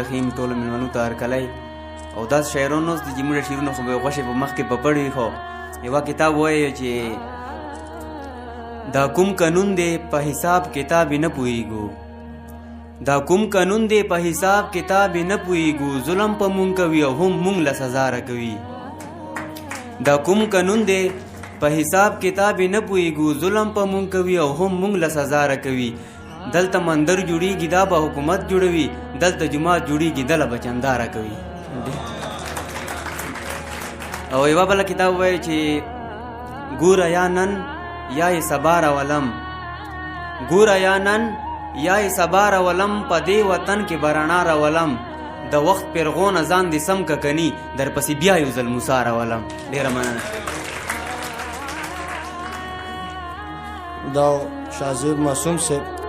الرحیم. ټولو مېلمنو ته هرکلی. او داسې شاعران اوس دي چې موږ شعرونه خو به غوښې په مخ کې پپړ وي، خو یوه کتاب وایي چې دا کوم قانون دی په حساب کتاب یې نه پوهېږو، دا کوم قانون دی په حساب کتاب یې نه پوهېږو، ظلم په مونږ کوي او هم مونږ له سزا راکوي. دا کوم قانون دی په حساب کتاب یې نه پوهېږو، ظلم په مونږ کوي او هم مونږ له سزا راکوي. دلته مندر جوړیږي دا به حکومت جوړوي، دلته جومات جوړیږي دله به چندا راکوي. او یوه بله کتاب وایي چې ګوره یا نن یا یې سبا راولم، ګوره یا نن یا یې سبا راولم، په دې وطن کې به رڼا راولم، د وخت پیرغونه ځان دې سم که کني، درپسې بیا یو ځل موسی راولم. ډېره مننه. دا شاهزیب معصوم صاحب.